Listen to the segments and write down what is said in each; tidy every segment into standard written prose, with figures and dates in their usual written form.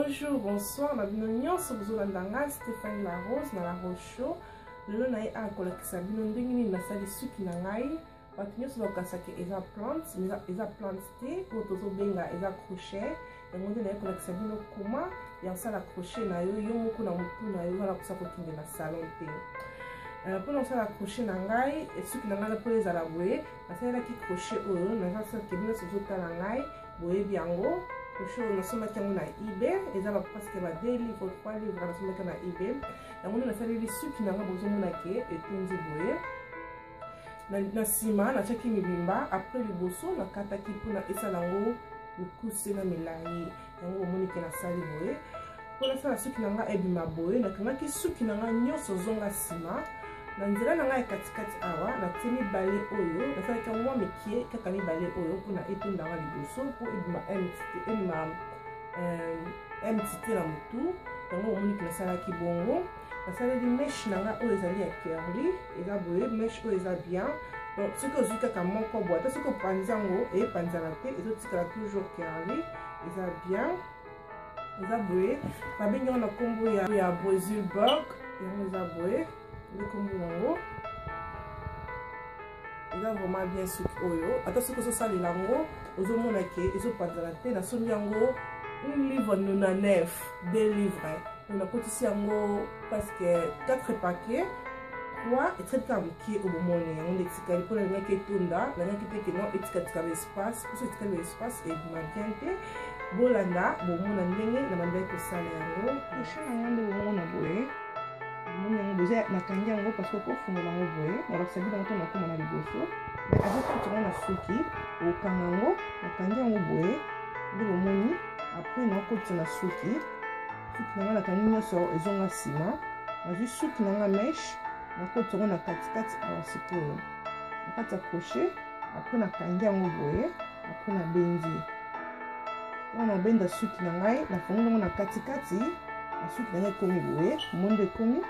Bonjour, bonsoir na bino nyonso bozolanda nga Stéphanie La Rose na La Rose Show. Lelo na ye awa kolakisa bino ndenge nini nasali suki na ngai. Bato nyonso bakasaka eza plante, mais eza plante te, oyo tozobenga eza crochet. Yango nde naye kolakisa bino koma ya kosala crochet na yo yo moko na motu na yo, wana kosa kokende na salon te. Mpo na kosala crochet na ngai, suki na ngai mpo ezala boye, nasalelaki crochet oyo, naza soki bino nyonso bozotala ngai boyebi yango. Crochet oyo nasombaki yango na eBay, eza ba presque ba 2 livres 3 livres, nasombaki na eBay. Yango nde nasaleli suki na ngai, bozomona ke etondi boye. Na nsima natiaki mibimba, après liboso nakataki mpona esala yango mikuse na milai. Yango bomoni ke nasali boye mpo nasala suki na ngai ebima boye. Nakangaki suki na ngai nyonso zonga nsima na nzela na ngai ya katikati awa, natie mibale oyo nasalaki yango mwa mikie, kaka mibale oyo mpona etonda nga liboso mpo ebima ebima mtt na motu. Yango bomoni ke nasalaki bongo. Nasaleli mèche na ngai oyo ezali ya curly, eza boye. Mèche oyo eza bien, donc soki ozwi kaka moko boye, ata soki opanzi yango epanzana te, ezotikala toujours curly, eza bien, eza boye. Babengi yango na nkombo ya Brazil Bug. Yango eza boye nde nkombo yango. Eza vraiment bien suki oyo, ata soki ozosalela yango ozomona ke ezopanzana te. Nasombi yango une livre 99, 2 livres, donc nakotisi yango presque 4 paquets, 3 etikali kaka mokie. Oyo bomoni yango nde etikali mpona nalingaki etonda, nalingaki te ke non etikatika ba espace, poso etikali ba espace ebima bien te. Bolanda bomona ndenge na bandaki kosala yango. Crochet na nga nde bomona boye, bomoni yango boza, nakangi yango parce que okofungola yango boye, nalakisa bino yango to nakoma na liboso. Mais azokotisa yango na suki, okanga yango, nakangi yango boye nde bomoni. Après nakotisa na suki, suki na nga nakangi nyonso ezonga nsima. Nazwi suki na nga mèche, nakotisa yango na katikati awa sikoyo na kati ya crochet. Après nakangi yango boye, après nabendi wana, obenda suki na ngai, nafongoli yango na katikati na suki na ngai ekomi boye, mondo ekomi.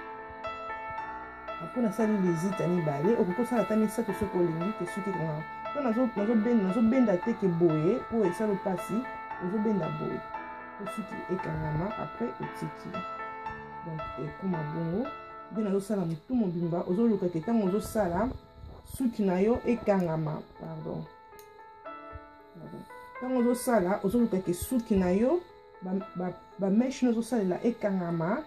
Après nasali lizita mibale, okoki kosala ata misato soki olingi ke suki ekangaka. To nazobenda te ke boye mpo esala mpasi, ozobenda boye po suki ekangama. Après otiki, donc ekoma bongo nde nazosala motu mobimba. Ozoluka ke ntango ozosala suki na yo ekangama, pardon, ntango ozosala ozoluka ke suki na yo bamèche no ozosalela ekangama,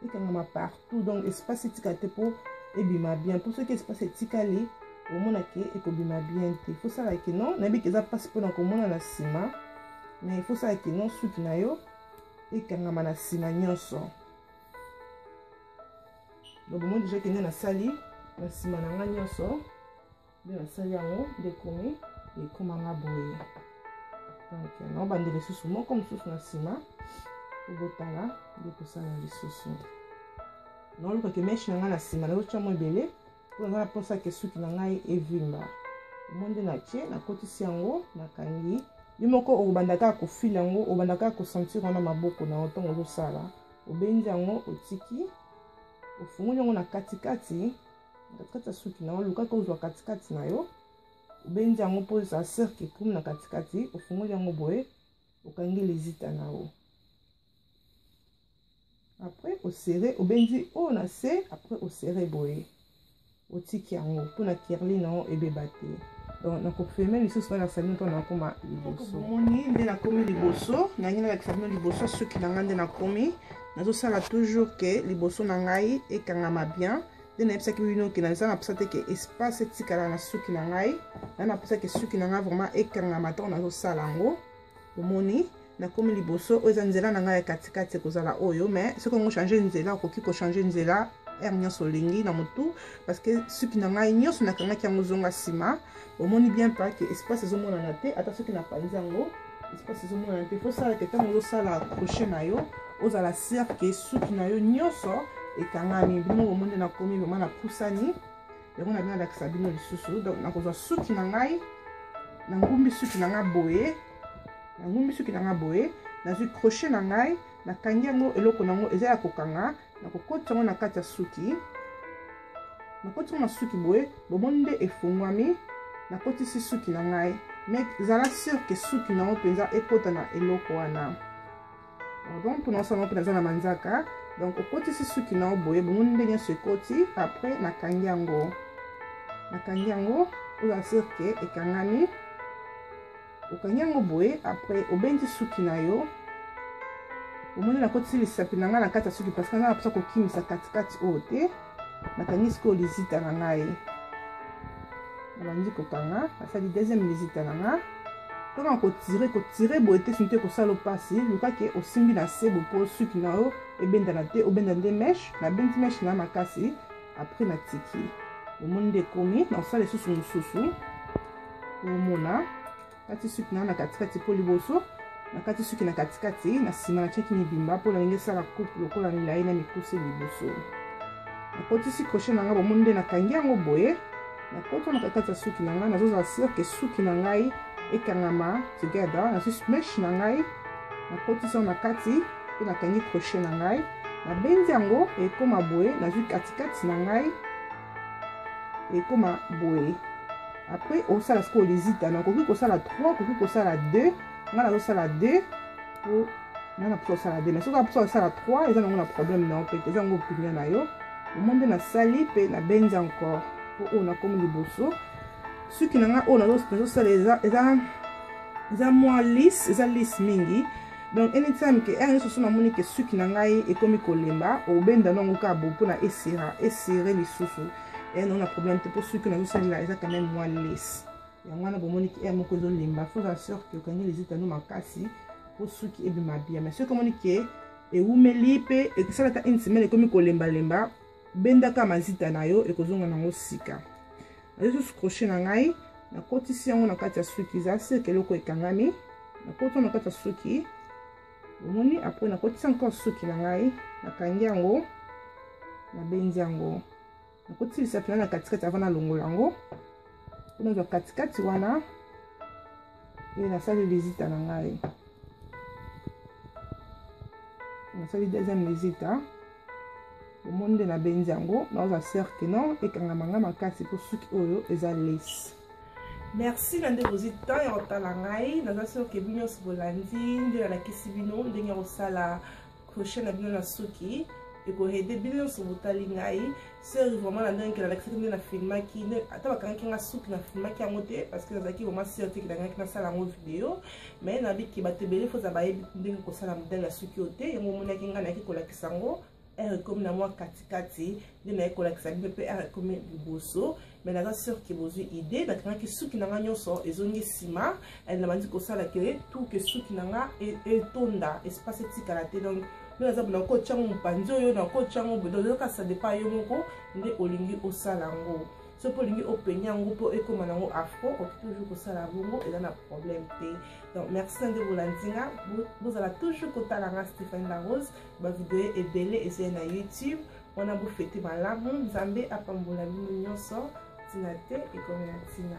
ekangama partout, donc espace etika te mpo ebima bien. Mpo soki espace etikali, omona ke ekobima bien te. Faut sala ke non, nayebi ke eza mpasi mpona komona na nsima, mais il faut sala ke non suki na yo ekangama na nsima nyonso. Donc bomoni deja ke nde nasali na nsima na ngai nyonso, nde nasali yango nde ekomi, ekomanga boye. Donc naobanda lisusu moko mosusu na nsima po botala nde kosala lisusu. Naoluka ke mèche na ngai na nsima nazotya mo ebele mpo naza na mposa ke suki na ngai evimba. Omoni nde natie, nakotisi yango, nakangi. Yo moko okobanda kaka kofila yango, obanda kaka kosentir wana maboko na yo ntango ozosala. Obendi yango, otiki, ofungoli yango na katikati, katikati ya suki na yo, olukaki ozwa katikati na yo, obendi yango mpo ezala cercle ekomi na katikati. Ofungoli yango boye, okangi lizita na yo. Après osere, obendi oyo na se, après osere boye, otiki yango mpona curly na yo ebeba te. Donc nakofilme lisusu, nalakisa bino mpo nakoma liboso. Bomoni nde nakomi liboso, nangi nalakisa bino liboso suki na ngai nde nakomi. Nazosala toujours ke liboso na ngai ekangama bien. Nde nayebisaki bino ke naza na mposa te ke espace etikala na suki na ngai, na na mposa ke suki na ngai vraiment ekangama ntango nazosala yango. Bomoni nakomi liboso, oyo eza nzela na ngai ya katikati, ekozala oyo. Mais soki ongo change nzela, okoki kochange nzela heure nyonso olingi na motu, parce que suki na ngai nyonso nakangaki yango zonga nsima. Omoni bien pa ke espace ezomonana te, ata soki napanzi yango espace ezomonana te. Faut sala ke ntango ozosala crochet na yo, ozala sûr ke suki na yo nyonso ekangami. Bino bomoni nakomi vraiment napusani yango na bino, nalakisa bino lisusu. Donc nakozwa suki na ngai, nangumbi suki na ngai boye, nangumbi suki na ngai boye, nazwi crochet na ngai, nakangi yango, eloko nango eza ya kokanga, nakokotisa yango na kati ya suki, nakotisi yango na suki boye. Bomoni nde efungwami, nakotisi suki na ngai, mais zala sûr ke suki na yo mpenza ekota na eloko wana. Pardon, mpona osala mpe naza na manzaka. Donc okotisi suki na yo boye, bomoni nde nyonso ekoti. Après nakangi yango, nakangi yango, oza sur ke ekangami. Okangi yango boye, après obendi suki na yo. Omoni nakotisi lisapi na ngai na kati ya suki parce que naza na mposa kokimisa katikati oyo te. Nakangi sikoyo lizita na ngai, nabandi kokanga, nasali deuxième lizita na ngai. Kaka kotire kotire boye te, sino te kosala mpasi. Lukake osimbi na se boye mpo suki na yo ebendana te, obenda nde mèche. Nabendi mèche na makasi, après natiki. Omoni nde ekomi, nakosala lisusu mosusu. Omona kati suki na na katikati mpo liboso nakati suki na katikati, na nsima natiaki mibimba mpo nalingi esala coupe lokola milai na mikuse. Liboso nakotisi crochet na ngai, bomoni nde nakangi yango boye, nakoti na katikati ya suki na ngai, nazozala sûr ke suki na ngai ekangama together. Nazwi mèche na ngai, nakotisi yango na kati mpe nakangi crochet na ngai, nabendi yango, ekoma boye. Nazwi katikati na ngai, ekoma boye. Après osala sikoyo lizita, nakoki kosala 3, okoki kosala 2. Ngai nazosala 2 po nga na mposa kosala 2, mais soki mposa kosala 3, eza nango na problème na yo mpe te, eza yango opinion na yo. Omo nde nasali mpe nabenzi encore po oyo nakomi liboso. Suki na ngai oyo nazosala eza mwa lisse, eza lisse mingi. Donc anytime ke heure nyonso so namoni ke suki na ngai ekomi kolemba, obenda nango kaka bo mpona esera esere lisusu, eya nango na problème te, mpo suki nazosalela eza quand même mwa lisse. Yango wana bomoni ke heure moko ezolemba, faut ozala sûr ke okangi lizita no makasi mpo suki ebima bien. Mais soki omoni ke ewumeli mpe ekosala ata une semaine ekomi kolembalemba, bendaka mazita na yo, ekozonga nango sika. Nazwi susu crochet na ngai, nakotisi yango na kati ya suki, eza sirke eloko ekangami, nakoti yango na kati ya suki, omoni. Après nakotisi encore suki na ngai, nakangi yango, nabendi yango, nakotisi lisapi na katikati avant nalongola yango mpo nazwa katikati wana. E nasali lizita na ngai, nasali deuxième lizita, bomoni nde nabendi yango, naozwa cercle non ekangama nga makasi mpo suki oyo eza lisse. Merci na nde bozwi temps ya kotala ngai. Naza soki bino nyonso bolandi nde nalakisi bino ndenge ya kosala crochet na bino na suki, ekoaide bino nyonso botali ngai. Seri vraiment na ndenge nalakisaki nde na filmaki, ata bakangaki nga suki, na filmaki yango te parce que nazalaki vraiment sire te nangaki nasala yango video. Mais nabiki bato ebele foza bayebi ndenge kosala modele ya suki oyo te. Yango omonaki ngai nayaki kolakisa yango heure ekomi na mwa katikati, nde naye kolakisa bino mpe heure ekomi liboso. Mais naza sûr ke bozwi idée. Nakangaki suki na nga nyonso, ezongi nsima, nabandi kosala ke tout ke suki na nga etonda, espace etikala te. Donc nde naza bona kotya yango mopanzi oyo, nakotya yango boye. Donc ezaka ça dépend yo moko nde olingi osala yango. Soki olingi openya yango mpo ekóma nango afro, okoki toujours kosala bongo, eza na problème te. Donc merci na nde bolandi nga, bozala toujours kotala nga Stéphanie La Rose, bavideo ebele ezali na YouTube wana. Bofete malamu, Nzambe apambola bino nyonso. Ntina te ekomi na ntina.